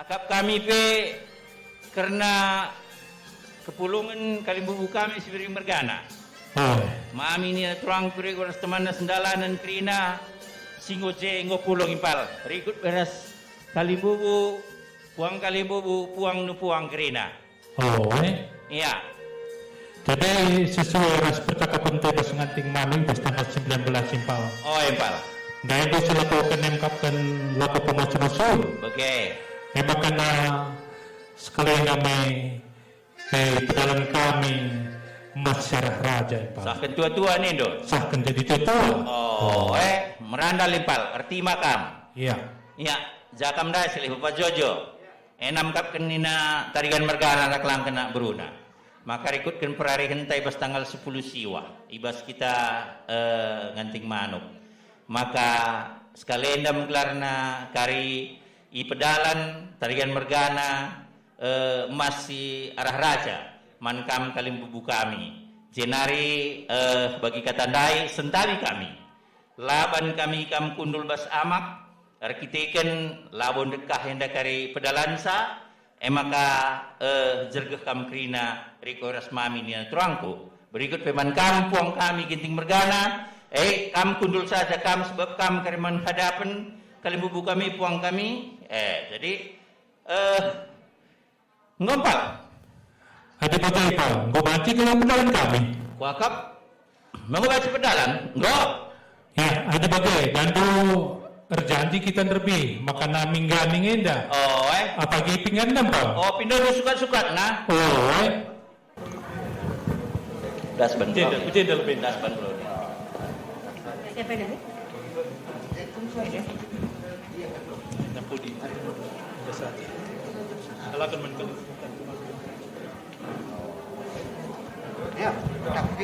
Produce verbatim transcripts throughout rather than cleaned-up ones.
Akap kami pe kerna kepulungen kalimbubu kami Sembiring mergana. Oh. Mami nina turangku rikut ras temanna sendalanen kerina, si enggo je enggo pulung impal. Rikut pe ras kalimbubu, puang kalimbubu, puang nu puang kerina. Oh, eh? Iya. Jadi sesuai ras percakapen te bas nganting mami bas tanggal sembilan belas impal. Oh, impal. Ndai enggo silakoken emkapken lako pemasu-masu. Bage. Emaka sekalina me, eh, pedalan kami Mas Siarah Raja impal. Sahken tua-tua nindu. Sahken jadi tua-tua. Oh, eh, merandal impal, ertima kam. Iya. Iya, ja kam ndai silih Bapa Jojo. Enda emkapken nina Tarigan mergana ras kelangken anak beruna. Maka rikutken perarihenta i bas tanggal sepuluh siwah, i bas kita, eh, nganting manuk. Maka sekalenda me gelarna kari i pedalan Tarigan mergana, eh, Mas Siarah Raja, man kam kalimbubu kami. Jenari, eh, bagi kata ndai sentabi kami. Laban kami kam kundul bas amak, erkiteken labo ndekah enda kari pedalansa, emaka, eh, jergeh kam kerina rikut ras mami nina turangku. Berikut pe man kam puang kami Ginting mergana, eh, kam kundul saja kam sebab kam kari man hadapen kalimbubu kami puang kami. Eh, jadi, eh, Enggo impal. Adi bage impal, enggo banci gelah pedalan kami. Kuakap, enggo banci pedalan, enggo. Ya, adi bage, bandu erjanji kita nderbi, maka nami ngganing enda. Oh, eh. Apagi pinggan impal. Oh, pindah sukat-sukat, nah. Oh, eh. Das ban Jendel, jendel, Ben. Das ban Siapa ini? Napudi. Biasa. Alakan man kal. Ya, tapi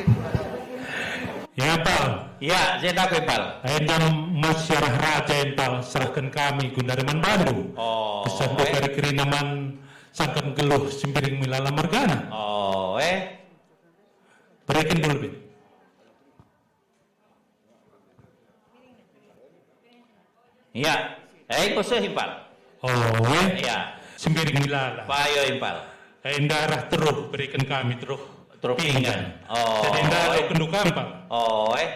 Ya, Pal. Ya, saya takut, Pal. Enda Mas Siarah Raja, Pal, serahken kami gundari man bandu. Oh, Pesandu eh. Kari kerina man sangkep geluh Sembiring Milala mergana. Oh, eh. Bereken dulu, Ben. Iya. Eh, enggo seh, Impal. Oh, eh? Iya. Sembiring Milala. Payo, Impal. Eh, enda arah teruh, beriken kami teruh. Teruh pinggan. Pinggan. Oh, Jadi, enda eh. Alo kendu kam, Pal. Oh, eh.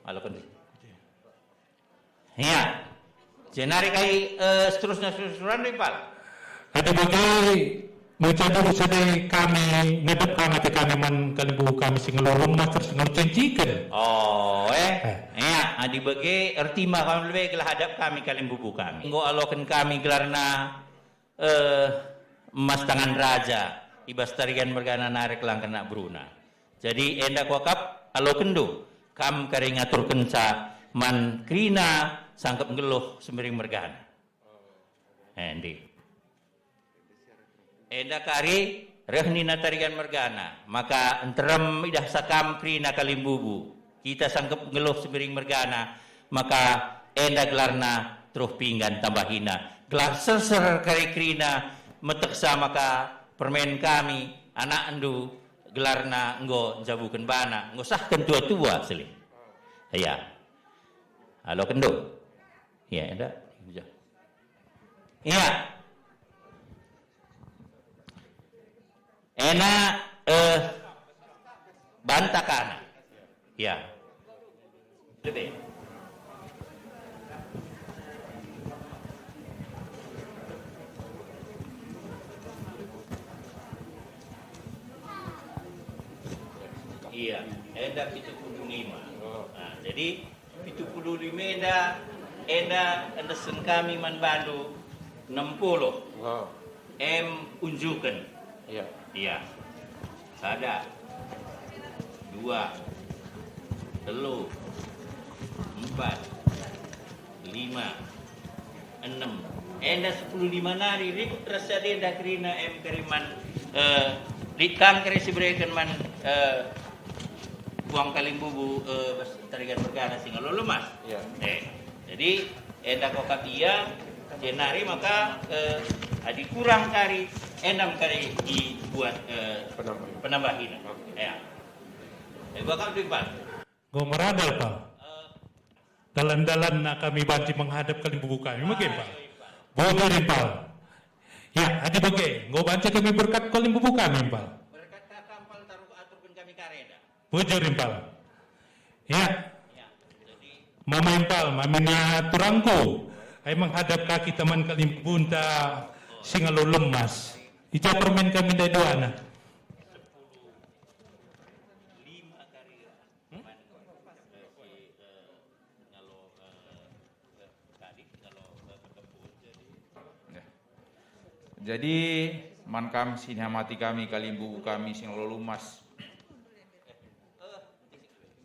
Alo kendu. Iya. Jenari kai, eh, seterusna, seterusna, Impal. Adi bage, meja dulu sade kami, nedep kam ate kami man kalimbubu kami si nggeluh lemas terus nggeluh cenciken. Oh, eh. Eh. Iya, adi bage, ertima kami lebe gelah adap kami kalimbubu kami. Enggo aloken kami gelarna, eh, Mas Tangan Raja, i bas Tarigan mergana nari kelangken anak beruna. Jadi, enda kuakap, alokenndu, kam kari ngaturkenca man kerina sangkep nggeluh Sembiring mergana. Endi. Enda kari reh nina Tarigan mergana, maka nterem idahsa kam kerina kalimbubu. Kita sangkep nggeluh Sembiring mergana, maka enda gelarna teruh pinggan tambahina. Gelar serser kari kerina metehsa maka permen kami, anakndu, gelarna enggo njabuken bana, enggo sahken tua-tua, Seli. Iya. Alo kendu. Iya, enda. Iya. Ena, eh, bantakana. Iya. Dede. Iya, enda pitu puluh lima. Nah, jadi pitu puluh lima enda, enda endesen kami man bandu enam puluh. Em unjuken. Iya. Iya. Sada, dua, telu, empat, lima, enem. Enda sepuluh lima nari rikut ras sada enda kerina em kari man, eh, lit kam kari si bereken man, eh, puang kalimbubu, eh, bas Tarigan mergana si nggeluh lemas. Iya. Eh, jadi enda kuakap ia, jenari maka, eh, adi kurang kari, enda me kari dibuat, eh, penambahin. Ya. Eh, bakal dibuat. Enggo merandal, Pal. Dalan-dalanna kami banci menghadap kalimbubu kami. Mege, Pal. Bujur, Pal. Adi bage, enggo banci kami berkat kalimbubu kami, Impal. Berkat kaka, Impal, taruh aturken kami kari enda. Bujur, Impal. Ya. Ya, jadi Mama Impal, mamina turangku. Ai menghadap ka kita man kalimbubunta si ngalo lemas. I ja permen kami ndai duana. Ya. Jadi, man kam si nihamati kami, kalimbubu kami si ngalo lemas.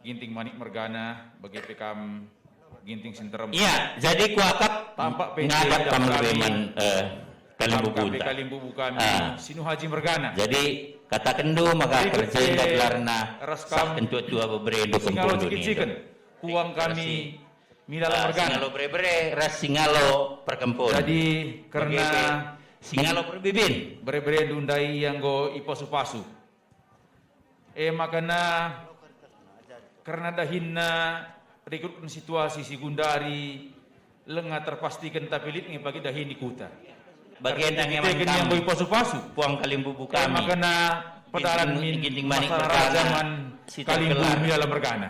Ginting Manik mergana, bage pe kam Ginting si nterem. Iya, jadi kuakap tampak pe ngadap kam lebe man, eh, kalimbubu kami, ah, Sinuhaji mergana. Jadi, katakenndu maka kerja enda gelarna ras kam sah kentua-tua beberendu si ngalo kempundu cikin-cikin. Kuang kami Milala mergana. Singalo bere-bere ras singalo perkempun. Jadi, kerna singalo perbibin. Bere-berendu ndai ia enggo ipasu-pasu. E maka na kerna dahinna rikutken situasi si gundari lenga terpastiken tapi lit nge pagi dahin di kuta. Bagian kerna nge man kami. Ia enggo ipasu-pasu. Puang kalimbubu kami. E maka na pedalan min Ginting Manik mergana, man kalimbubu Milala mergana.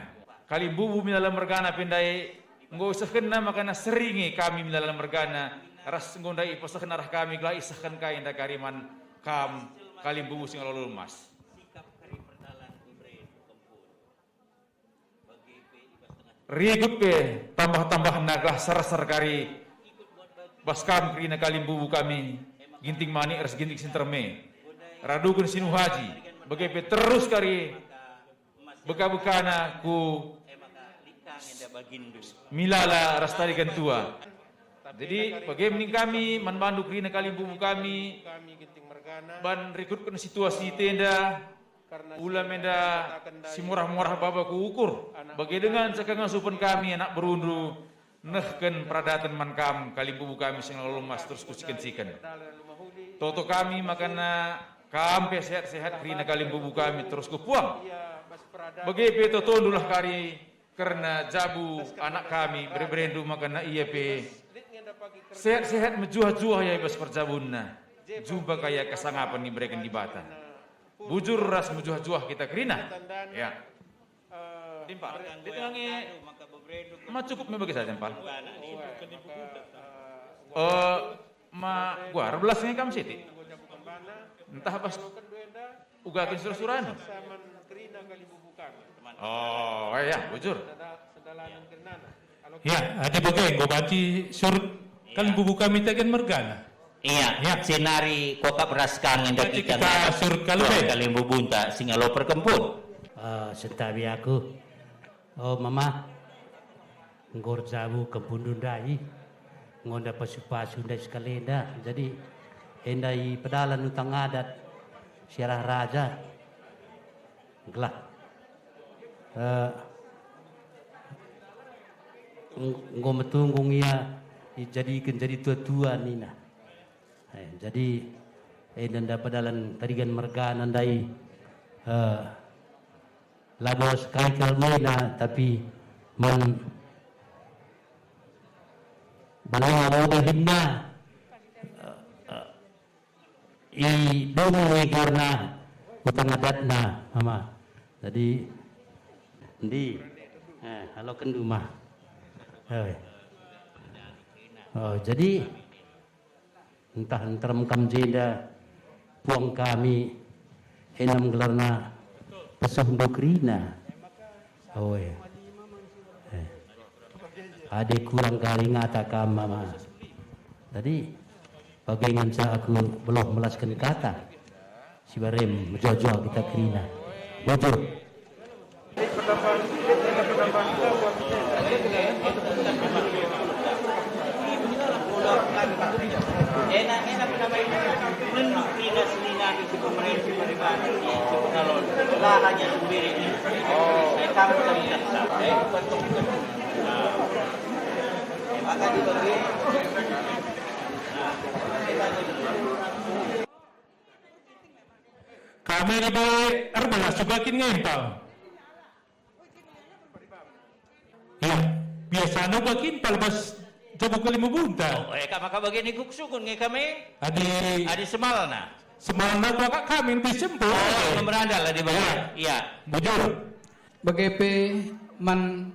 Kalimbubu Milala mergana pe ndai enggo isehkenna maka na seri nge kami Milala mergana ras enggo ndai ipesehken arah kami gelah isehken kai enda kari man kam kalimbubu si ngalo lemas. Rikut pe tambah-tambahna gelah serser kari bas kam kerina kalimbubu kami, Ginting Manik ras Ginting Sinterme. Raduken Sinuhaji, bage pe terus kari beka-bekana ku Milala ras tarigan tua. Jadi, bage me ning kami, man bandu kerina kalimbubu kami, ban rikutken situasi tenda, ula me enda si morah-morah baba ku ukur, bage denga nca ka ngasupen kami anak berundu, nehken peradaten man kam kalimbubu kami si ngalo lemas terus kusiken-siken. Toto kami maka na kam pe sehat-sehat kerina kalimbubu kami terus kupuang. Bage pe totondulah kari kerna jabu anak kami, bere-berendu maka na ia pe sehat-sehat mejuah-juah ia i bas perjabunna, jumpa ka ia kesangapen ibereken Dibata. Bujur ras mejuah-juah kita kerina. Ya. Impal. Lit nge. Ma cukup me bagi saja, Impal. Eh, ma guar belas nge kam siti. Ntah bas uga kin sura-surana. Oh, ya, bujur. Ya, adi bage enggo banci surut kalimbubu kami tagen mergana. Iya, senari kuakap ras kang enda kita surut kalimbubu enta si ngalo perkempun. Ah, sentabi aku. Oh, Mama, enggo erjabu kempundu ndai, enggo enda pasu-pasu ndai sekali enda. Jadi, enda i pedalan utang adat si arah raja. Gelah, eh, eng-, enggo metunggung ia ijadiken jadi tua-tua nina. Eh, jadi, eh, enda pedalan tarigan mergana ndai, eh, labo sekai kal mena, tapi man, man labo dahinna, eh, eh, i doni nge kerna utang adatna, Mama. Jadi, ndi? Eh, aloken duma. Eh. Oh, jadi, ntah nterem kam jenda, puang kami, enam gelarna pesuhndu kerina. Oh, eh. Eh. Adi kurang kari ngata kam, Mama. Tadi, bage ngenca aku beluh melasken kata. Si barem mejuah-juah kita kerina. Bujur. Kami lebe erbelas juga kin nge, Impal. Ya, biasana uga kin Impal bas Jabu Kalimbubunta. Oh, eh, ka maka bagian ikut sukun nge kami? Adi Adi semalna. Semalna kuakap kami lebih sempurna. Oh, memerandal adi bagian. Iya. Bujur. Bage pe man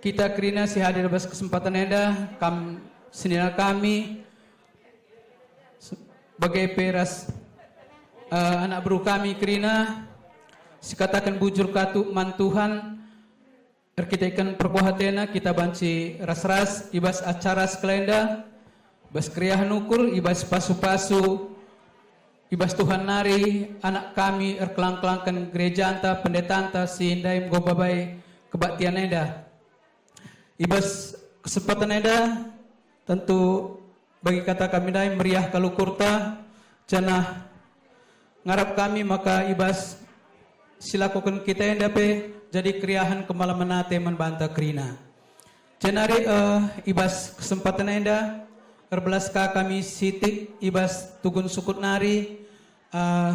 kita kerina si hadir bas kesempatan enda, kam senina kami, bage pe ras, eh, anak beru kami kerina, sikataken bujur katu man Tuhan, erkiteken perkuah ateNa kita banci ras-ras i bas acara sekalenda, bas keriahen ukur, i bas pasu-pasu, i bas Tuhan nari anak kami erkelang-kelangken gerejanta, pendetanta si ndai enggo babai kebaktian enda. I bas kesempatan enda, tentu bagi kata kami ndai meriah kal ukurta, janah ngarap kami maka i bas si lakoken kita enda pe jadi keriahen kemalemen ate man banta kerina. Jenari, eh, i bas kesempatan enda, erbelas ka kami sitik i bas tugun sukut nari, eh,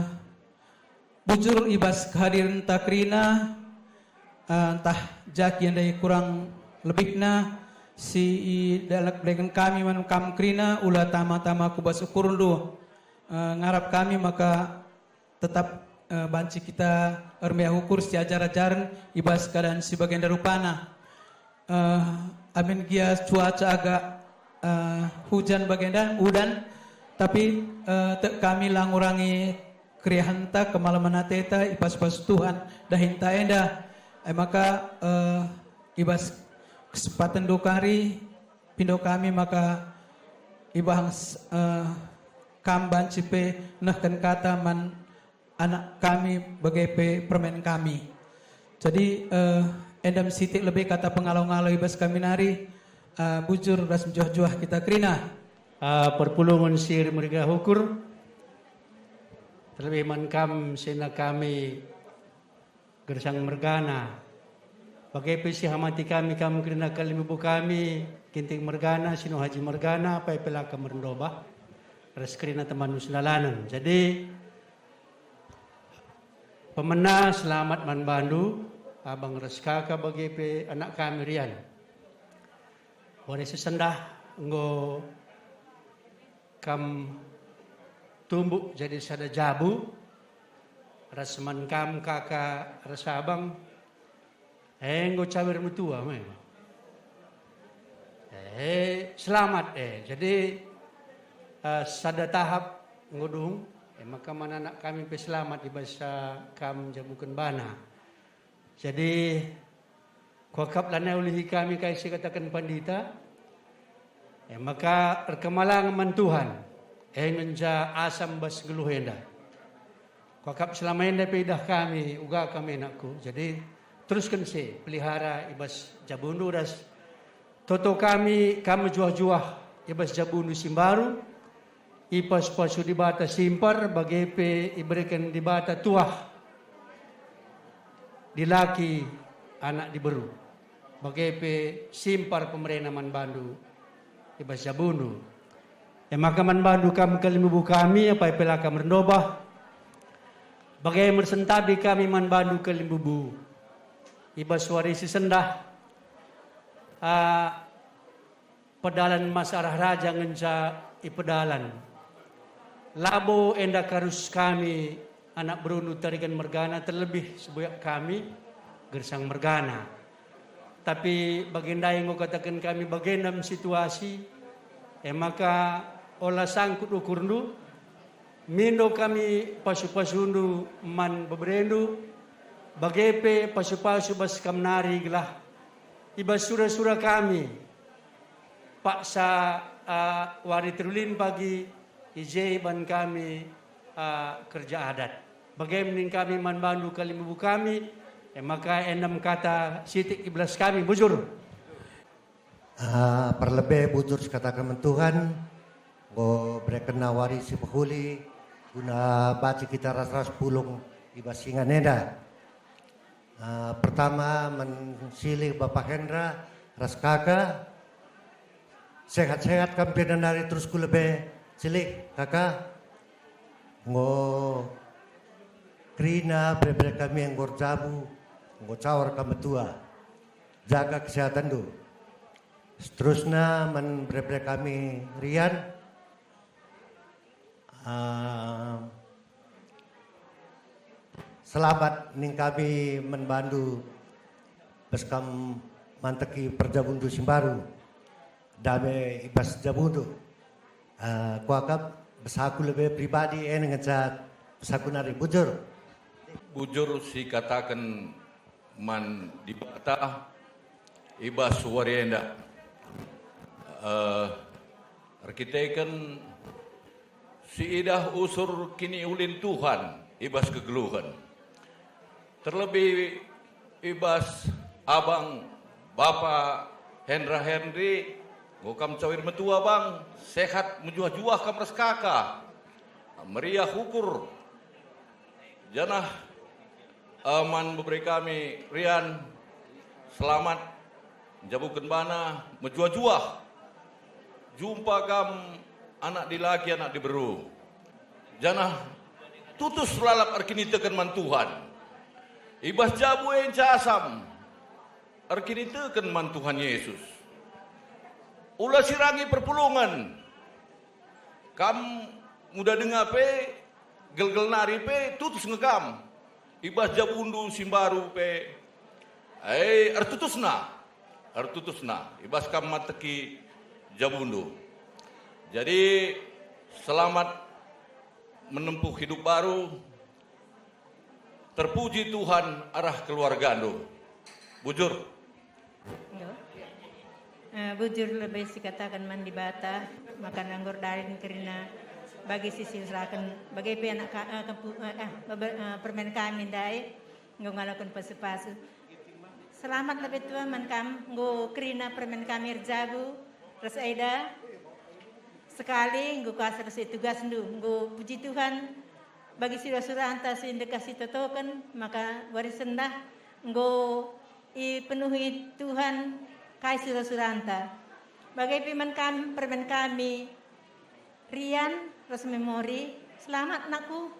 bujur i bas kehadirenta kerina, eh, ntah jaki ndai kurang lebihna si idalak bereken kami man kam kerina, ula tama-tama ku bas ukurndu. Eh, ngarap kami maka tetap, eh, banci kita ermeriah ukur siajar-ajaren i bas keadaan si bagenda rupana. Eh, amin gia cuaca agak, eh, hujan bagenda, udan, tapi, eh, tek kami la ngurangi keriahenta, kemalemen ateta, i pas-pas Tuhan dahinta enda. E maka, eh, i bas kesempatenndu kari, pindo kami maka ibahan s-, eh, kam banci pe nehken kata man anak kami bage pe permen kami. Jadi, eh, enda me sitik lebe kata pengalo-ngalo i bas kami nari, eh, bujur ras mejuah-juah kita kerina. Eh, perpulungen si meriah ukur, terlebih man kam senina kami Gersang mergana. Bage pe si hamati kami kam kerina kalimbubu kami, Ginting mergana, Sino Haji mergana, Pai Pelaka merendobah, ras kerina teman sendalanen. Jadi, pemena selamat man bandu, abang ras kaka bage pe anak kami Rian. Wari si sendah enggo kam tumbuk jadi sada jabu, ras man kam kaka ras abang, eh, enggo cawir metua me. Eh, selamat, eh. Jadi, eh, sada tahap enggo dung, eh, maka man anak kami pe selamat i bas, eh, kam jabuken bana. Jadi, kuakap lanai ulihi kami kai si kataken pandita, e maka erkemalangen man Tuhan, e ngenca asam bas nggeluh enda. Kuakap selama enda pe idah kami, uga kami anakku. Jadi, terusken se pelihara i bas jabundu ras toto kami, kam mejuah-juah i bas jabundu si mbaru, ipasu-pasu Dibata simpar, bage pe ibereken Dibata tuah dilaki anak diberu, bage pe simpar pemerena man bandu i bas jabundu. E maka man bandu kam kalimbubu kami, Pai Pelaka merendobah, bage mersentabi kami man bandu kalimbubu i bas wari si sendah, ah, pedalan mas arah raja ngenca ipedalan. Labo enda karus kami anak berundu Tarigan mergana, terlebih sebuyak kami Gersang mergana. Tapi bage ndai enggo kataken kami bagenda me situasi, e maka ola sangkut ukurndu, mindo kami pasu-pasundu man beberendu, bage pe pasu-pasu bas kam nari gelah i bas sura-sura kami, paksa, ah, wari terulin pagi i je iban kami, ah, kerja adat. Bage me ning kami man bandu kalimbubu kami, e maka enda me kata sitik i belas kami, bujur. Ah, perlebe bujur sikataken man Tuhan, enggo berekenNa wari si mehuli guna banci kita ras-ras pulung i bas ingan enda. Ah, pertama, man silih Bapa Hendra ras Kaka. Sehat-sehat kam pe nari terus ku lebe, silih, Kaka. Enggo kerina bere-bere kami enggo erjabu, enggo cawir kam metua. Jaga kesehatanndu. Seterusna man bere-bere kami Rian. Ah, selamat ning kami man bandu bas kam manteki perjabundu si mbaru. Dame i bas jabundu. Ah, kuakap bas aku lebe pribadi e ngenca bas aku nari bujur. Bujur si kataken man Dibata i bas wari enda. Eh, erkiteken siidah usur kiniulin Tuhan i bas kegeluhen. Terlebih i bas Abang Bapa Hendra Henry, enggo kam cawir metua, Bang, sehat mejuah-juah kam ras kaka. Meriah ukur. Janah, eh, man bebere kami Rian, selamat njabuken bana mejuah-juah. Jumpa kam anak dilaki, anak diberu. Janah tutus lalap erkiniteken man Tuhan. I bas jabu e ncasam erkiniteken man Tuhan Yesus. Ula sirangi perpulungen. Kam nguda denga pe, gelgel nari pe tutus nge kam. I bas jabundu si mbaru pe, eh, ertutusna, ertutusna i bas kam mateki jabundu. Jadi, selamat menempuh hidup baru. Terpuji Tuhan arah keluargandu. Bujur. Yo. Eh, bujur lebe sikataken man Dibata, maka nanggur dahin kerina bagi si siseraken, bage pe anak ka-, eh, kempu-, eh, eh, beber-, eh, permen kami ndai, enggo ngaloken pasu-pasu. Selamat lebe tua man kam, enggo kerina permen kami erjabu, ras eda. Sekali, enggo ka selesai tugasndu, enggo puji Tuhan, bagi sura-suranta si ndekah sitotoken, maka wari sendah, enggo ipenuhi Tuhan kai sura-suranta. Bage pe man kam, permen kami, Rian ras Memori, selamat, nakku.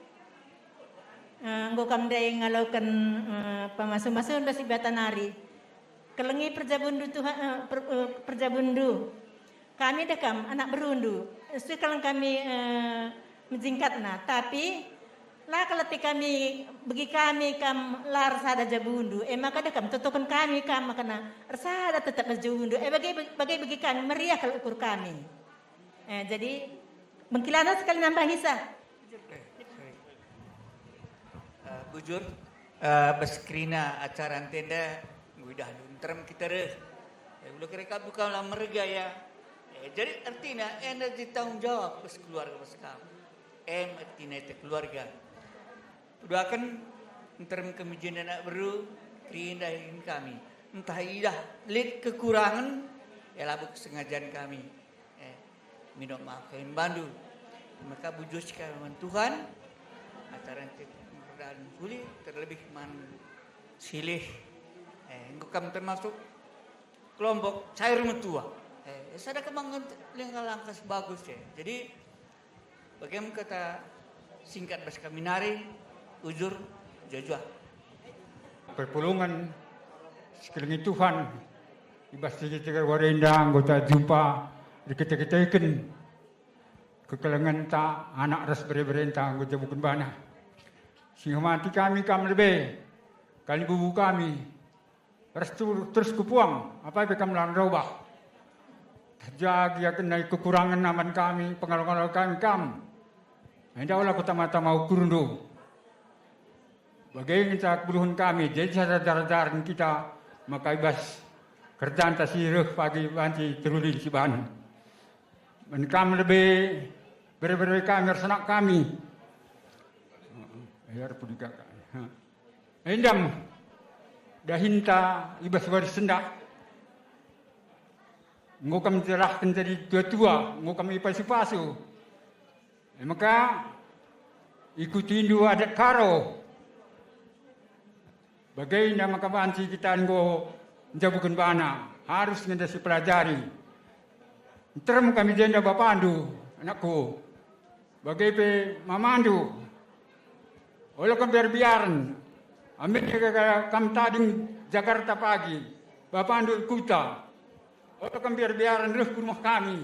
Eh, enggo kam ndai ngaloken, eh, pamasu-masun bas Dibata nari. Kelengi perjabundu Tuhan, eh, per-, eh, perjabundu. Kami dah kam, anak berundu. Sekaleng kami, eh, mejingkatna. Tapi, la keleti kami, begi kami kam la ersada jabundu. E maka dah kam totoken kami kam makana ersada tetap jabundu. E bage, bage begi kami, meriah kal ukur kami. Eh, jadi, bengkilana sekali nambah Isa. Eh, sorry. Eh, bujur, eh, bas kerina acara ntenda, nguidah nterem kita reh. Eh, ulo kira kabu kau la merga ya. Eh, jadi ertina enda jadi tanggung jawab bas keluarga bas kam. Em ertina ita keluarga. Peduaken nterem kami jenda anak beru, kerindahin kami. Ntah idah lit kekurangen, ya labo kesengajan kami. Eh, minok maaf kami bandu. Maka bujur kami man Tuhan, acara kita berdan kuli, terlebih man silih. Eh, enggo kam termasuk kelompok cair metua. Eh, sada kembangan langkah-langkah si bagus ya. Jadi, bage me kata singkat bas kami nari, bujur, juah-juah. Perpulungen sikelengi Tuhan, i bas tiga-tiga wari enda enggo ta jumpa, dikete-keteken kekelengenta, anak ras bere-berenta enggo jabuken bana. Singehmati kami kam lebe, kalibubu kami, ras tu-, terus kupuang, apai pe kam la erobah. Terjadi akan nai kekurangen man kami, pengalo-ngalo kami kam. Enda ola kutama-tama ukurndu. Bage ngenca kebuduhen kami, jadi sada jar-jaren kita maka i bas kerjanta si reh pagi banci terulin si bahan. Man kam lebe bere-bere kami, ersenak kami. Biar pudi kakak. Endam dahinta i bas wari sendah. Enggo kam terahken jadi tua-tua, enggo kam ipasu-pasu. E maka, ikutindu adat Karo. Bage nda maka banci kita enggo njabuken bana, harus nge nda sipelajari. Nterem kami jenda bapandu, anakku. Bage pe mamandu. Ola kam biar-biaren. Amin kam tading Jakarta pagi, bapandu kuta. Ola kam biar-biaren reh ku rumah kami.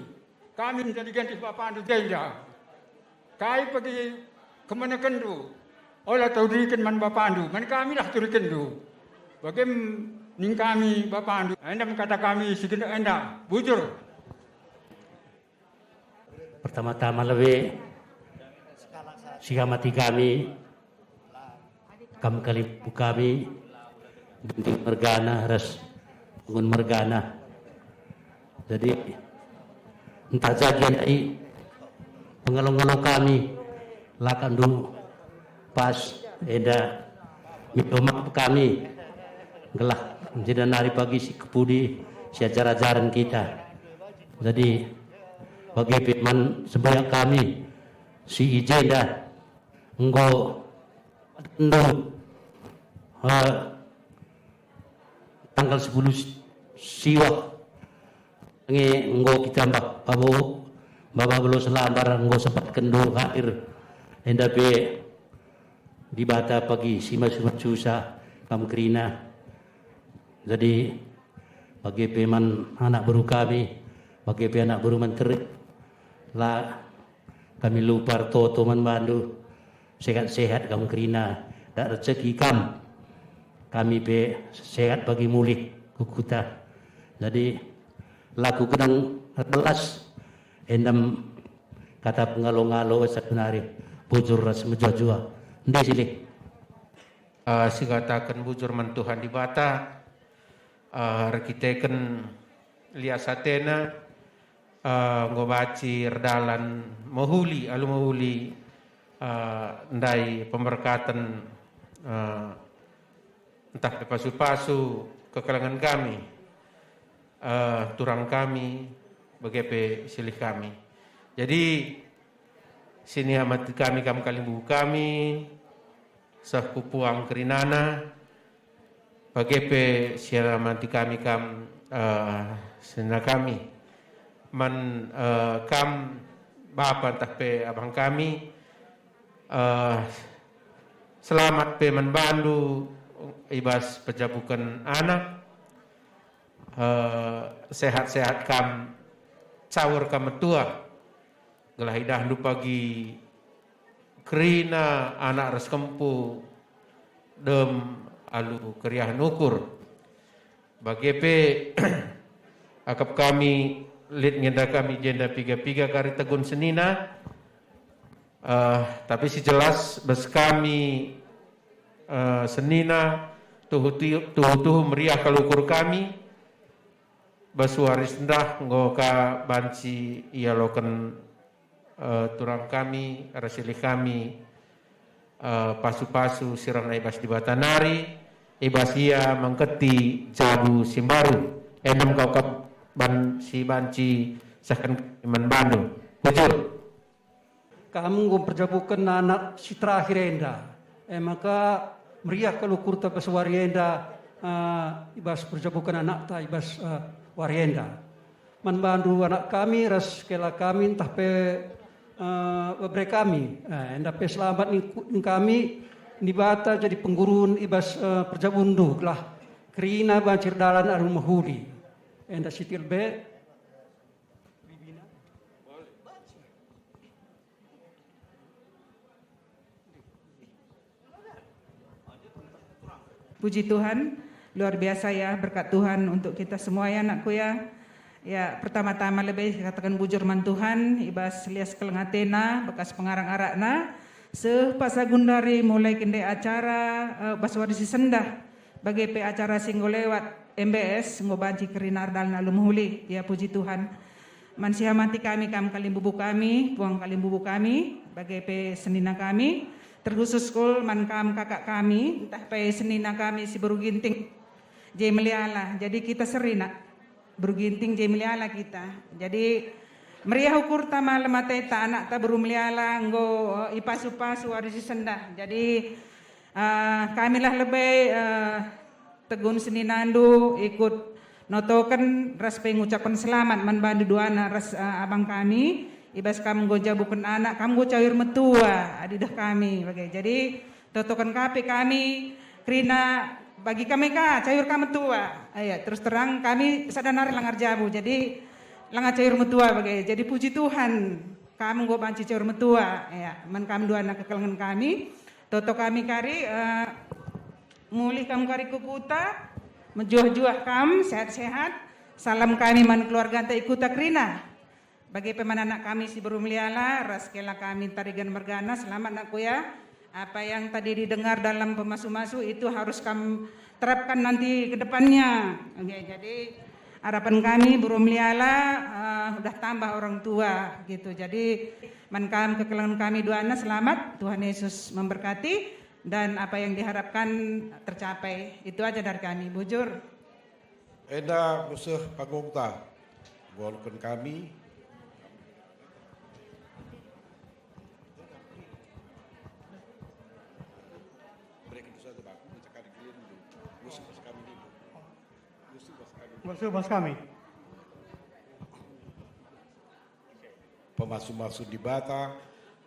Kami menjadi gentih bapandu jenda. Kai pagi kemenekenndu? Ola tau duriken man bapandu, man kami lah turikenndu. Bage ning kami bapandu, enda me kata kami si genduari enda, bujur. Pertama-tama lebe, sihamati kami, kam kalimbubu kami, Ginting mergana ras Bangun mergana. Jadi, ntah ja gia ndai pengalo-ngalo kami, la kam ndu pas enda minta maaf kami, gelah jenda nari pagi si kepudi si ajar-ajaren kita. Jadi, bage pe man sembahyang kami si i jenda enggo ndu, eh, tanggal sepuluh si-, siwah nge enggo kita mbah babo, baba belo selambar enggo sempatken ndu hadir. Enda pe Dibata pagi si masu-masu susah kam kerina. Jadi, bage pe man anak beru kami, bage pe anak beru menteri, la kami lupa ertoto man bandu. Sehat-sehat kam kerina, dak receki kam. Kami pe sehat pagi mulih ku kuta. Jadi, la ku gedang erbelas, endam kata pengalo-ngalo esa genari bujur ras mejuah-juah. Ndai silih? Ah, sikataken bujur man Tuhan Dibata, ah, erkiteken lias atena, eh, enggo banci erdalan mehuli, alu mehuli, eh, ndai pemberkaten, eh, ntah pe pasu-pasu kekelengen kami, eh, turang kami, bage pe silih kami. Jadi, siniamati kami kam kalimbubu kami, seh ku puang kerinana, bage pe siamati kami kam, eh, senina kami. Man, eh, kam bapa ntah pe abang kami, eh, selamat pe man bandu i bas pejabuken anak, eh, sehat-sehat kam, caur kam metua, gelah idahndu pagi kerina anak ras kempu dem alu keriahen ukur. Bage pe akap kami lit ngenda kami jenda piga-piga kari tegun senina, eh, tapi si jelas bas kami, eh, senina tuhu-, tuhu-tuhu meriah kal ukur kami, bas wari sendah enggo ka banci ialoken, eh, turang kami, ras silih kami, eh, pasu-pasu si rehna i bas Dibata nari, i bas Ia mengketi jabu si mbaru. Endam kau kap ban si banci sehken kami man bandu. Bujur. Kam enggo mperjabuken anak si terakhir enda, e maka meriah kal ukurta bas wari enda, eh, i bas perjabuken anakta i bas, eh, wari enda. Man bandu anak kami ras kela kami ntah pe, eh, bere kami, eh, enda pe selamat ning ku-, ning kami, Dibata jadi penggurun i bas, eh, perjabunndu gelah kerina banci erdalan alu mehuli. Enda sitik lebe. Puji Tuhan, luar biasa ya berkat Tuhan untuk kita semua ya anakku ya. Ya, pertama-tama lebe kataken bujur man Tuhan, i bas lias keleng atena, bekas pengarang-arakna, seh paksa gundari mulai kende acara, eh, bas wari si sendah. Bage pe acara si enggo lewat M B S enggo banci kerina erdalan alu mehuli. Ya, puji Tuhan. Man sihamati kami kam kalimbubu kami, puang kalimbubu kami, bage pe senina kami, terkhusus kal man kam kakak kami, ntah pe senina kami si beru Ginting, je meliala. Jadi kita seri, Nak. Beru Ginting je meliala kita. Jadi meriah ukurta malem ateta anakta beru meliala enggo, eh, ipasu-pasu wari si sendah. Jadi, eh, kamilah lebe, eh, tegun seninandu ikut notoken ras pe ngucapen selamat man bandu duana ras, eh, abang kami. I bas kam enggo jabuken anak, kam enggo caur metua, adi deh kami bage. Jadi, totoken ka pe kami kerina Bagi kami ka, cayur ka metua. Iya, terus terang kami sada nari langa erjabu, jadi langa cayur metua bage. Jadi puji Tuhan, kami enggo banci cayur metua. Iya, man kam duana kekelengen kami. Toto kami kari, eh, mulih kam kari ku kuta, mejuah-juah kam, sehat-sehat. Salam kami man keluarganta i kuta kerina. Bage pe man anak kami si beru meliala, ras kela kami Tarigan mergana, selamat nakku ya. Apa yang tadi didengar dalam pemasu-masu itu harus kam terapkan nanti ke depannya. Oke, jadi harapan kami beru meliala, eh, udah tambah orang tua gitu. Jadi man kam kekelengen kami duana selamat, Tuhan Yesus memberkati dan apa yang diharapkan tercapai. Itu aja dari kami, bujur. Enda nguseh panggungta, ngoluken kami. Bereken saja, Bang. Mencakap dikirim dulu. Nguseh pas kami dulu. Nguseh pas kami. Nguseh pas kami. Pemasu-masu Dibata,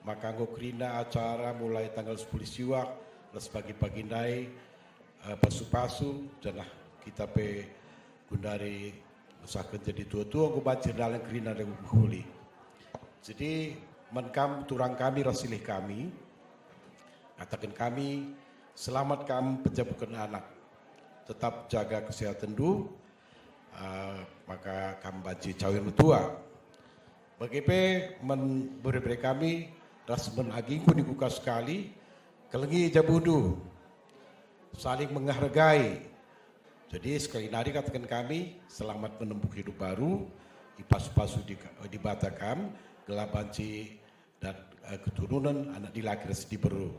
maka enggo kerina acara mulai tanggal sepuluh siwak, ras pagi-pagi ndai, eh, pasu-pasu, janah kita pe gundari ngesahken jadi tua-tua enggo banci erdalan kerina ndai mehuli. Jadi, man kam turang kami ras silih kami, kataken kami, selamat kam penjabuken anak. Tetap jaga kesehatenndu, eh, maka kam banci cawir metua. Bage pe man bere-bere kami ras man agingku ningku ka sekali, kelengi jabundu, saling menghargai. Jadi sekali nari kataken kami, selamat menempuh hidup baru, ipasu-pasu di, Dibata kam, gelah banci dan, eh, keturunen anak dilaki ras diberu.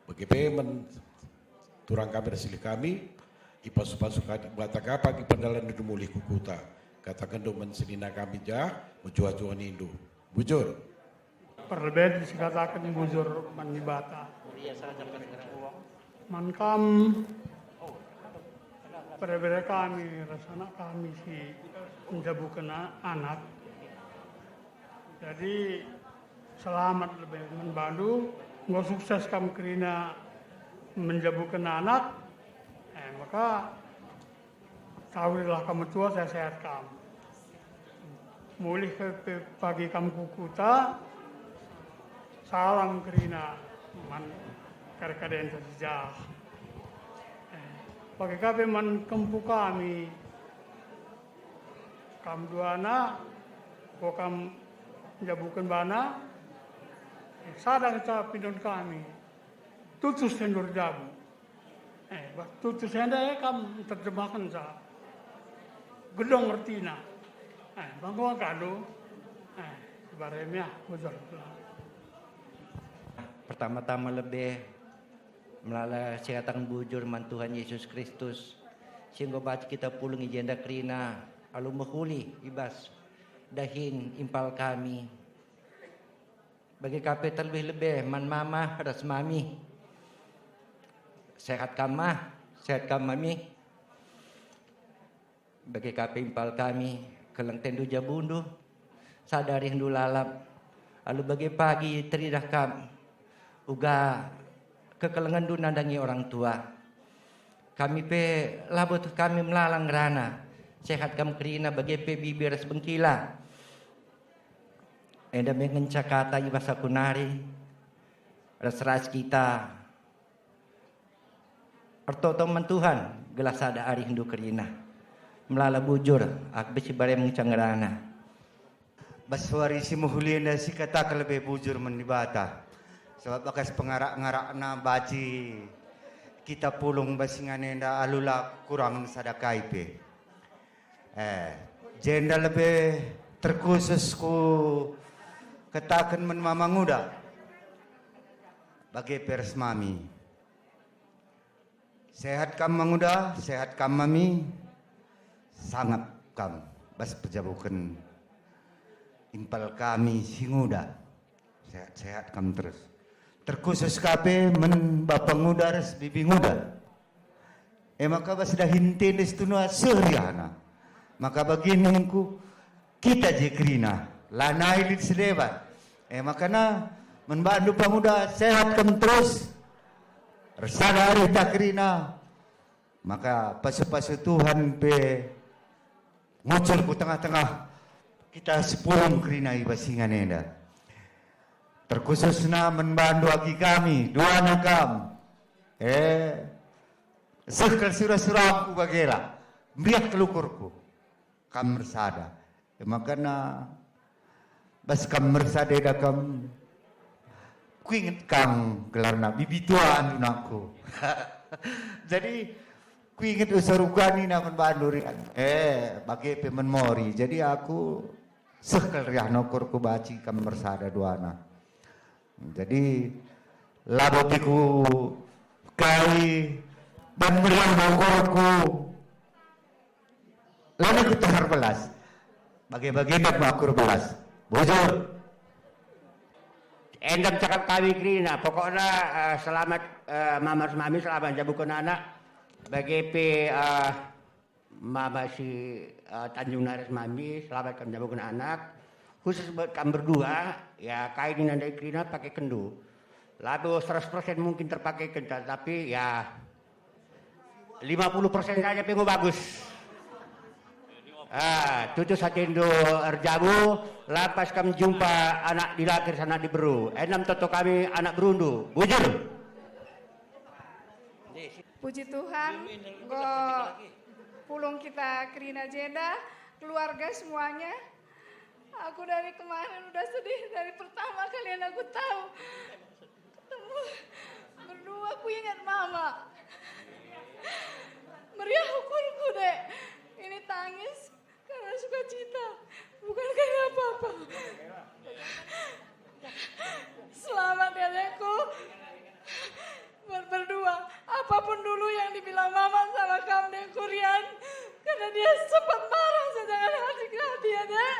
Bage pe man turang kami ras silih kami, ipasu-pasu ka Dibata kam pagi pendalan mulih ku kuta. Kataken do man senina kami jah, mejuah-juah nindu. Bujur. Perleben sikataken bujur man Dibata. Man kam, bere-bere kami ras anak kami si menjabuken a-, anak. Jadi, selamat lebe man bandu, enggo sukses kam kerina menjabuken anak, eh, maka cawirlah kam metua, sehat-sehat kam. Mulih pe, pe pagi kam ku kuta, salam kerina man kade-kadenta si jah. Eh, pagi ka pe man kempu kami, kam duana, enggo kam njabuken bana, eh, sada ngenca pindon kami, tutus endur jabu. Eh, bah, tutus enda, eh, kam terjemahkenca gedong ertina. Eh, bangkuang kalu. Eh, barem ya, bujur. Pertama-tama lebe melala sikataken bujur man Tuhan Yesus Kristus, si enggo banci kita pulung i jenda kerina alu mehuli i bas dahin impal kami. Bage ka pe terlebih lebe man mama ras mami. Sehat kam, Mah? Sehat kam, Mami? Bage ka pe impal kami, keleng atendu jabundu, sada arihndu lalap. Alu bage pagi teridah kam, uga kekelengenndu nandangi orang tua. Kami pe labo teh kami melala ngerana, sehat kam kerina bage pe bibi ras bengkila. Enda me ngenca kata i bas aku nari, ras-ras kita ertoto man Tuhan, gelah sada arihndu kerina. Melala bujur, aku pe si barem ngenca ngerana. Bas wari si mehuli enda sikataken lebe bujur man Dibata. Sabap bagas pengarak-ngarakna banci kita pulung bas ingan enda alu la kurangen sada kai pe. Eh, jenda lebe terkhusus kukataken man mama nguda. Bage pe ras mami. Sehat kam manguda, sehat kam mami, sangap kam bas pejabuken impal kami si nguda. Sehat-sehat kam terus. Terkhusus ka pe man bapa nguda ras bibi nguda. E maka bas dahin tendis tunua seh riahna. Maka bagin ningku, kita je kerina, lanai lit si deban. E makana, man bandu panguda, sehat kam terus. Ersada arihta kerina, Maka pasu-pasu Tuhan pe ngucur ku tengah-tengah kita si pulung kerina i bas ingan enda. Terkhususna man bandu agi kami, duana kam. Eh, seh kal sura-suraku bagela, meriah kal ukurku. Kam mersada. E makana bas kam mersada eda kam, kuinget kam gelarna bibi tua andu nakku. Jadi kuinget usur uga nina man bandu rian. Eh, bage pe man mori. Jadi aku seh kal riah nukur kubaci kam mersada duana. Jadi labo pe ku kai dan meriah ukurku. Lalu ku teher belas. Bage-bage ndak makur belas. Bujur. Endam cakap kami kerina. Pokokna, eh, selamat, eh, mama ras mami, selamat njabuken anak. Bage pe, eh, mama si, eh, Tanjung Nares mami, selamat kam njabuken anak. Khusus buat kam berdua, ya, kai nina ndai kerina pake kendu. Labo seratus persen mungkin terpakeken, tapi ya, lima puluh persen saja pe enggo bagus. Ah, tutus atendu erjabu, lampas kam jumpa anak dilaki ras anak diberu. Enam toto kami anak berundu. Bujur. Puji Tuhan, enggo pulung kita kerina jenda, keluarga semuanya. Aku dari kemarin udah sedih, dari pertama kalian aku tahu. Ketemu berdua, ku ingat mama. Meriah ukurku, Dek. Ini tangis karena sukacita, bukan karena apa-apa. Selamat ya, Dekku. Ber- berdua, apapun dulu yang dibilang mama sama kamu, Dekku Rian, karena dia sempat marah saja, jangan hati-hati ya, Dek.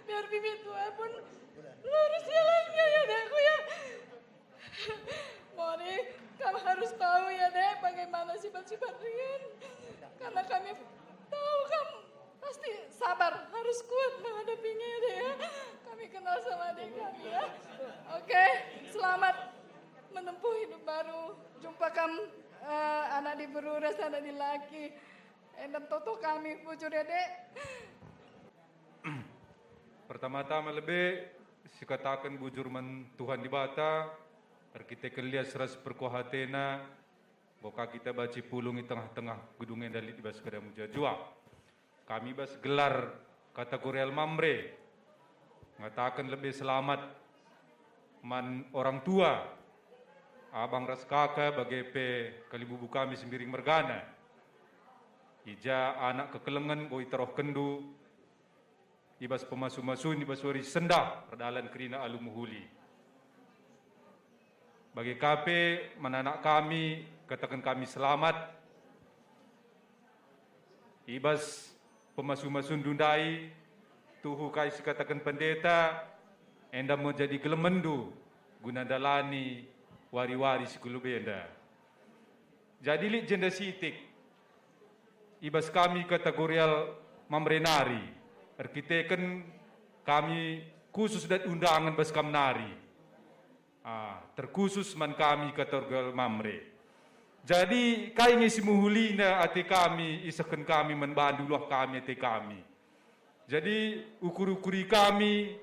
Biar bibi tua pun lurus jalannya ya, Dekku ya. Mori, kamu harus tahu ya, Dek, bagaimana sifat-sifat Rian. Karena kami tahu kamu pasti sabar, harus kuat menghadapinya ya, Dek ya. Kami kenal sama adik kami ya. Oke, selamat menempuh hidup baru. Jumpa kamu, eh, anak diberu ras anak dilaki. Endam toto kami, bujur ya, Dek. Pertama-tama lebe sikataken bujur man Tuhan Dibata, erkiteken lias ras perkuah ateNa, enggo ka kita banci pulung i tengah-tengah gedung enda lit i bas keadaan mejuah-juah. Kami bas gelar kategorial Mamre ngataken lebe selamat man orang tua, abang ras kaka, bage pe kalibubu kami si mbiring mergana. I ja anak kekelengen enggo iterohkenndu i bas pemasu-masun i bas wari sendah erdalan kerina alu mehuli. Bage ka pe man anak kami, kataken kami selamat. I bas pemasu-masunndu ndai, tuhu kai si kataken pendeta, enda me jadi gelemenndu guna ndalani wari-wari si kulebenda. Jadi lit jenda sitik i bas kami kategorial Mamre nari, erkiteken kami khusus dat undangan bas kam nari. Ah, terkhusus man kami kategorial Mamre. Jadi kai nge si mehulina ate kami isehken kami man bandu luah kami ate kami. Jadi ukur-ukuri kami,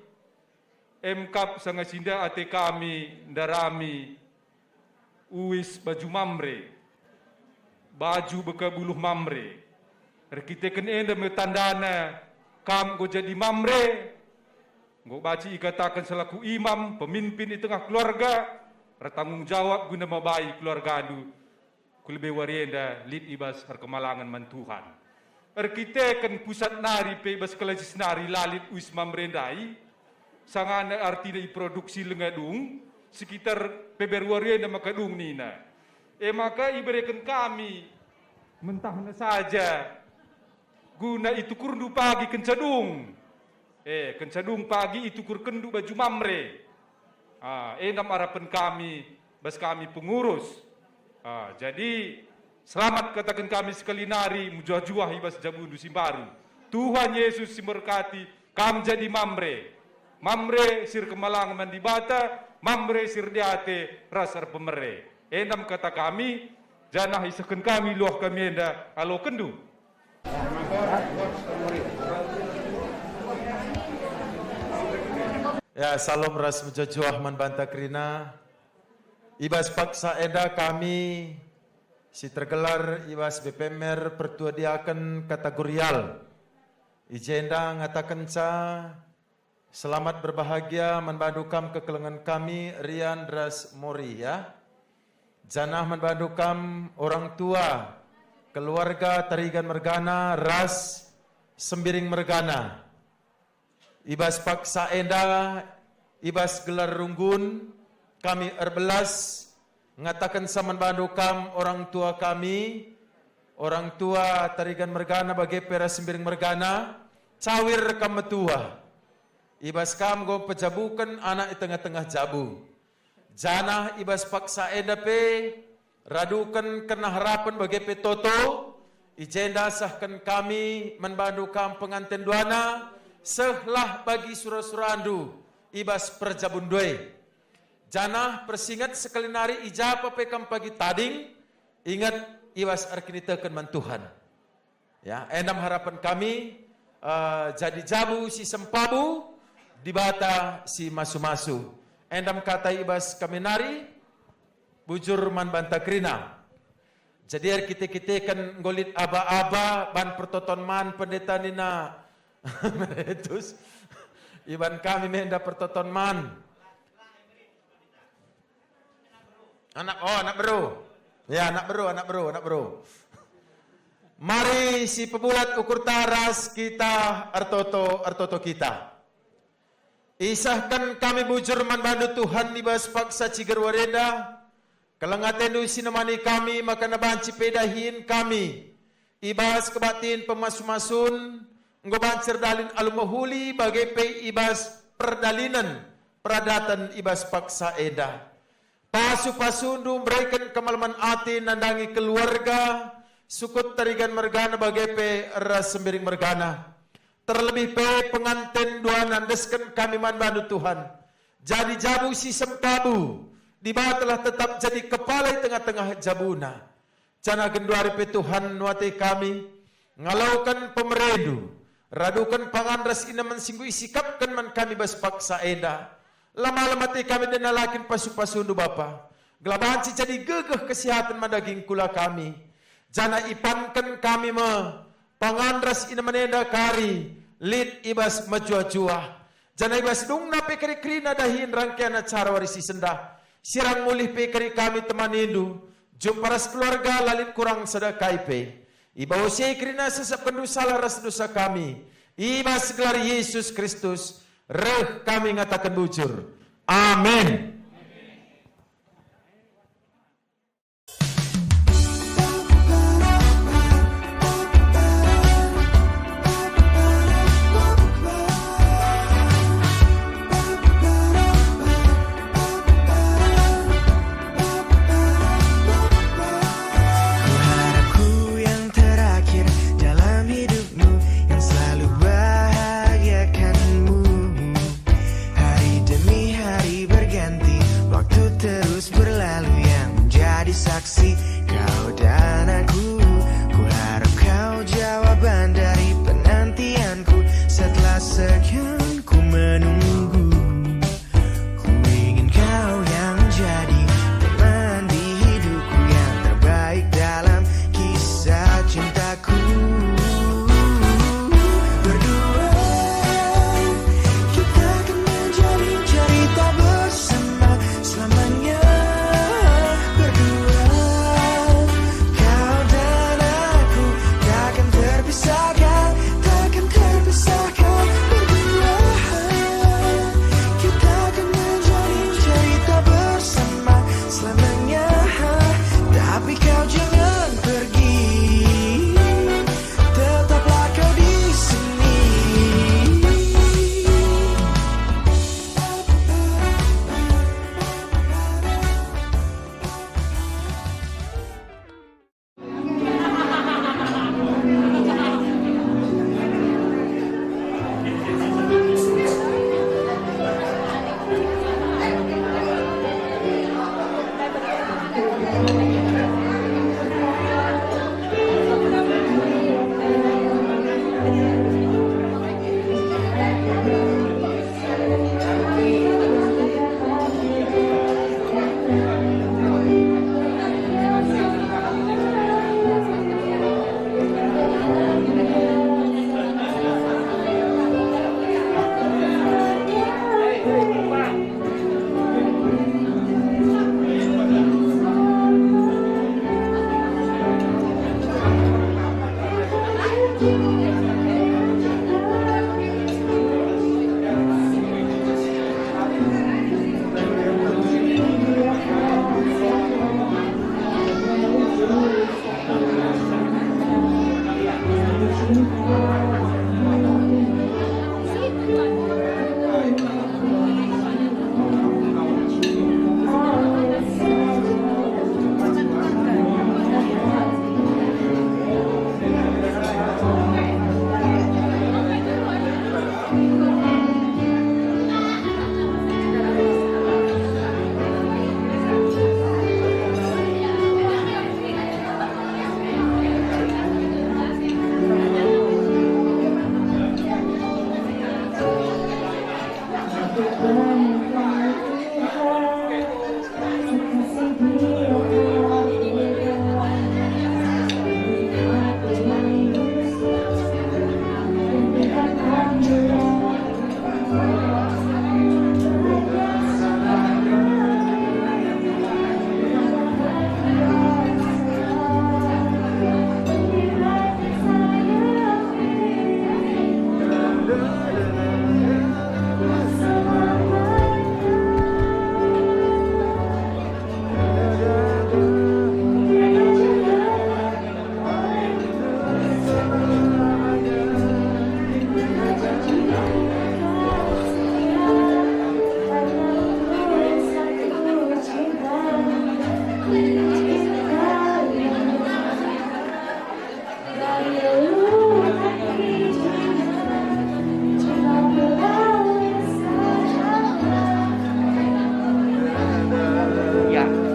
emkap sanga si enda ate kami ndarami uis baju Mamre, baju beka buluh Mamre. Erkiteken enda me tandana kam enggo jadi Mamre, enggo banci ikataken selaku imam, pemimpin i tengah keluarga, ertanggung jawab guna mabai keluargandu. Ku lebe wari enda lit i bas erkemalangen man Tuhan. Erkiteken pusat nari pe i bas Kelajis nari la lit uis Mamre ndai, sangana artina iproduksi langa dung, sekitar Februari enda maka dung nina. E maka ibereken kami mentahna saja guna itukurndu pagi kenca dung. E, kenca dung pagi itukurkenndu baju Mamre. Ah, enda me arapen kami bas kami pengurus. Ah, jadi selamat kataken kami sekali nari mejuah-juah i bas jabundu si mbaru. Tuhan Yesus si mberkati kam jadi Mamre. Mamre si erkemalangen man Dibata, Mamre si erdiate ras erpemere. Enda me kata kami, Janah isehken kami luah kami enda ngalokenndu. Ya, salom ras mejuah-juah man banta kerina. I bas paksa enda kami si tergelar i bas B P M R pertua diaken kategorial i jenda ngatakenca, selamat berbahagia man bandu kam kekelengen kami, Rian ras Mori, ya. Janah man bandu kam orang tua, keluarga Tarigan mergana ras Sembiring mergana. I bas paksa enda, i bas gelar runggun, kami erbelas ngatakenca man bandu kam orang tua kami, orang tua Tarigan mergana bage pe ras Sembiring mergana, cawir kam metua. I bas kam enggo pejabuken anak i tengah-tengah jabu. Janah i bas paksa enda pe, raduken kerna harapen bage pe toto, i jenda sehken kami man bandu kam penganten duana, sehlah bagi sura-surandu i bas perjabundu e. Janah persinget sekali nari i ja pe kam pagi tading, inget i bas erkiniteken man Tuhan. Ya, enda me harapen kami, eh, jadi jabu si sempabu, Dibata si masu-masu. Enda me kata i bas kami nari, bujur man banta kerina. Jadi erkite-kiteken enggo lit aba-aba ban pertoton man pendeta nina meretus. Iban kami me enda pertoton man. Anak, oh, anak beru. Ya, anak beru, anak beru, anak beru. Mari si pebulat ukurta ras kita ertoto, ertoto kita. Isehken kami bujur man bandu Tuhan i bas paksa ciger wari enda. Keleng atendu si nemani kami maka banci pe dahin kami. I bas kebaktin pemasu-masun, enggo banci erdalin alu mehuli bage pe i bas perdalinen peradaten i bas paksa enda. Pasu-pasundu mbereken kemalemen ate nandangi keluarga, sukut Tarigan mergana bage pe ras Sembiring mergana. Terlebih pe penganten duana endesken kami man bandu Tuhan. Jadi jabu si sempabu, Dibatalah tetap jadi kepala i tengah-tengah jabuna. Janah genduari pe Tuhan nuati kami, ngaloken pemerendu, raduken pangan ras inemen si enggo isikapken man kami bas paksa enda. La malem ate kami denala kin pasu-pasundu Bapa, gelah banci jadi gegeh kesihaten man daging kula kami. Janah ipanken kami me pangan ras inemen enda kari lit i bas mejuah-juah. Janah i bas dungna pe kari kerina dahin rangkaian acara wari si sendah. Sirang mulih pe kari kami temanindu, jumpa ras keluarga la lit kurang sada kai pe. I bas si e kerina sesapkenndu salah ras dosa kami. I bas gelar Yesus Kristus, reh kami ngataken bujur. Amin. Ku harap ku yang terakhir dalam hidupmu, yang selalu bahagiakanmu. Hari demi hari berganti, waktu terus berlalu yang menjadi saksi kau dan aku. Ku harap kau jawaban dari penantianku setelah sekian ku menunggu. Ku ingin kau yang jadi teman di hidupku, yang terbaik dalam kisah cintaku. Berdua kita akan menjalin cerita bersama selamanya. Berdua, kau dan aku, takkan terpisahkan, takkan terpisahkan. Berdua,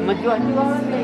Mejuah-juah.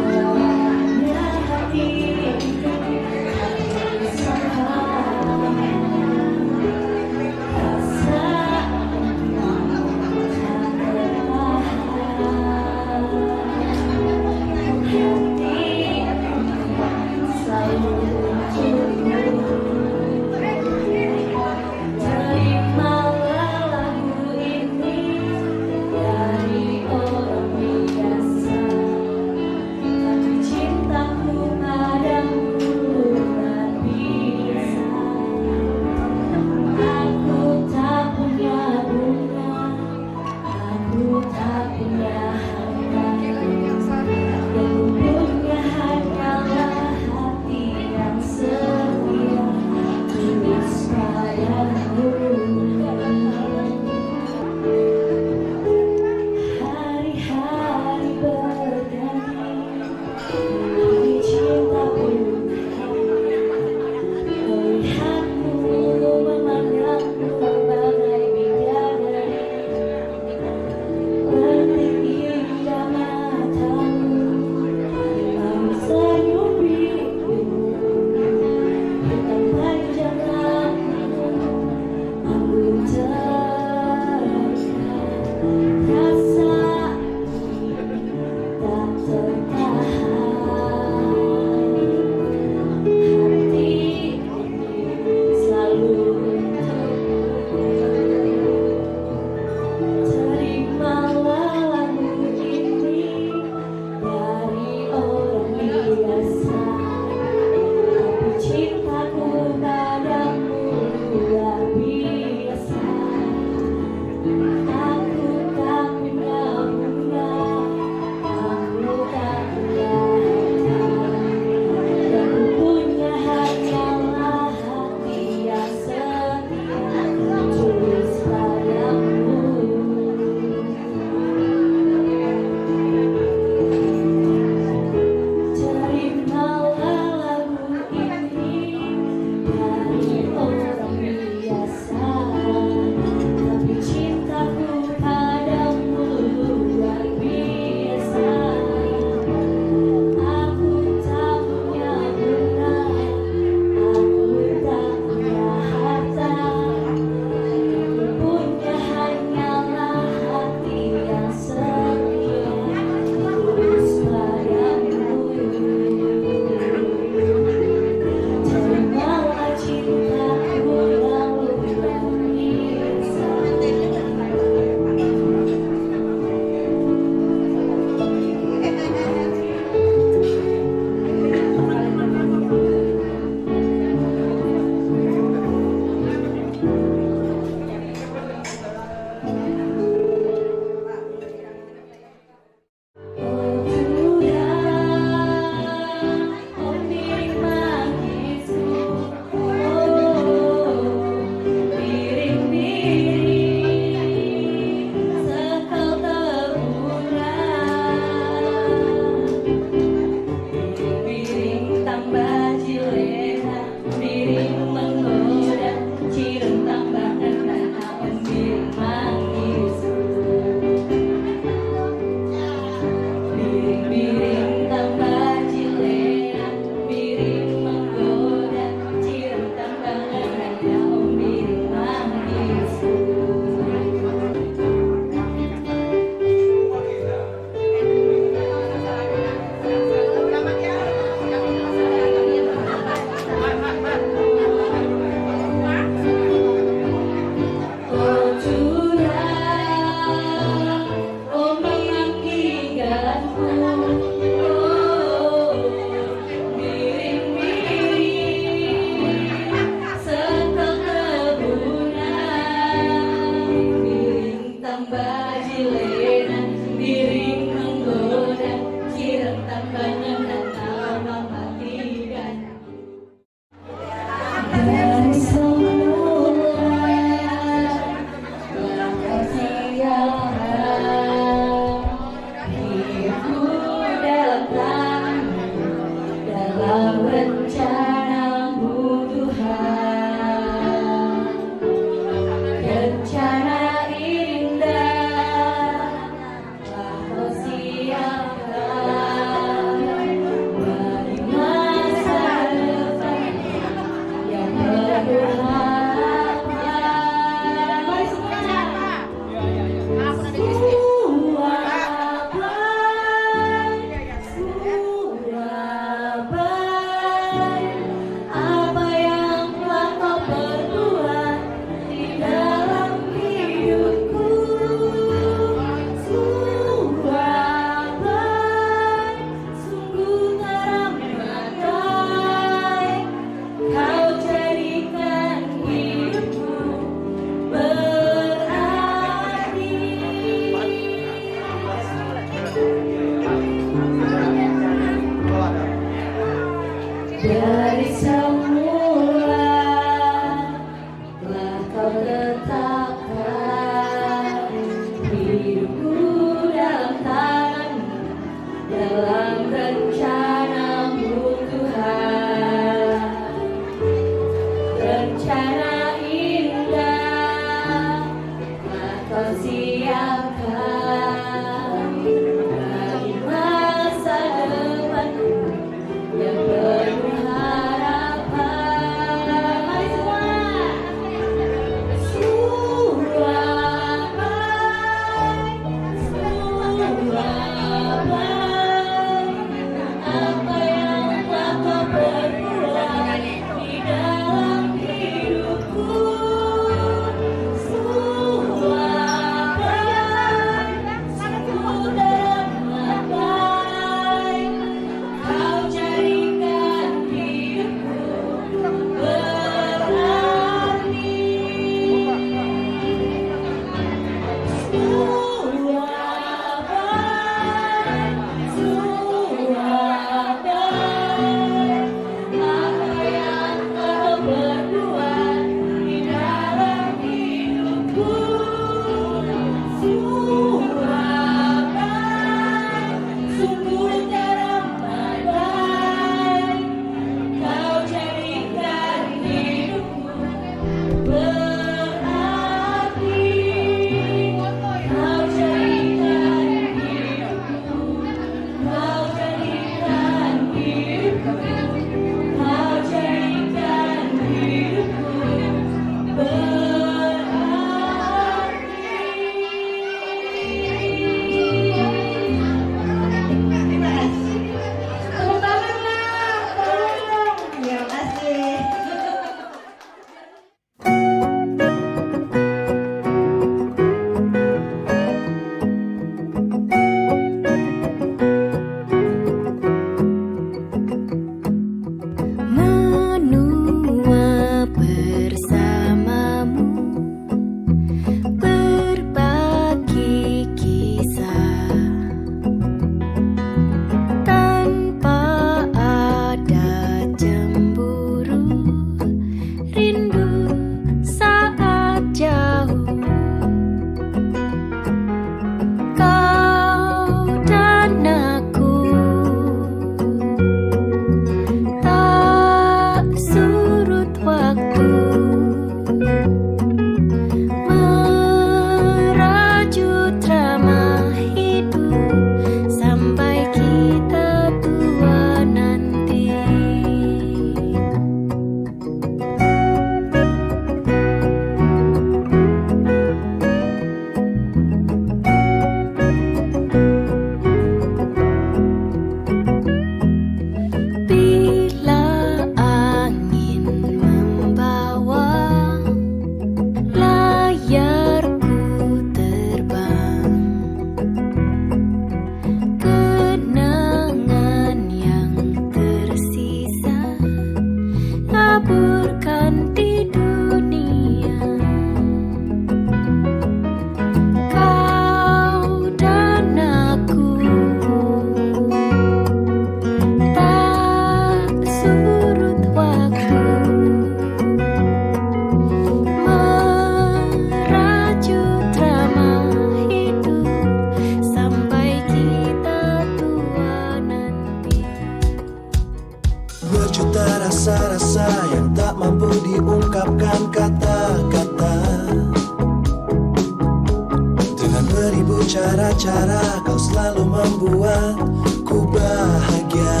Selalu membuatku bahagia.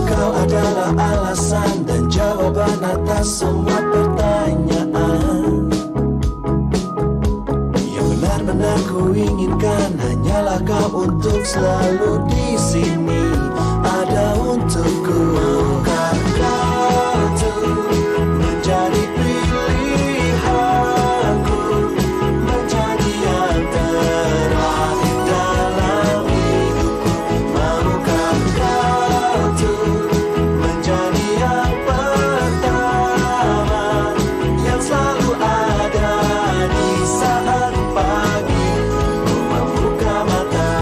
Kau adalah alasan dan jawaban atas semua pertanyaan. Yang benar-benar ku inginkan hanyalah kau untuk selalu di sini ada untukku. Maukah kau tuh menjadi pilihanku, menjadi yang terakhir dalam hidupku? Maukah kau tuh menjadi yang pertama, yang selalu ada di saat pagi ku membuka mata?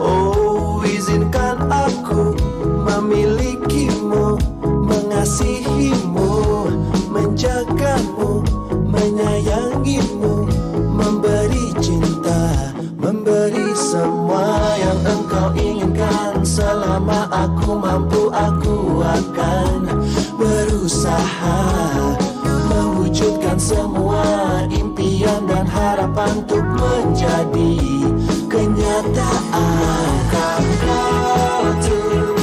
Oh, izinkan aku memilikimu, mengasihimu, menjagamu, menyayangimu, memberi cinta, memberi semua yang engkau inginkan. Selama aku mampu, aku akan berusaha mewujudkan semua impian dan harapan untuk menjadi kenyataan. Kau tuh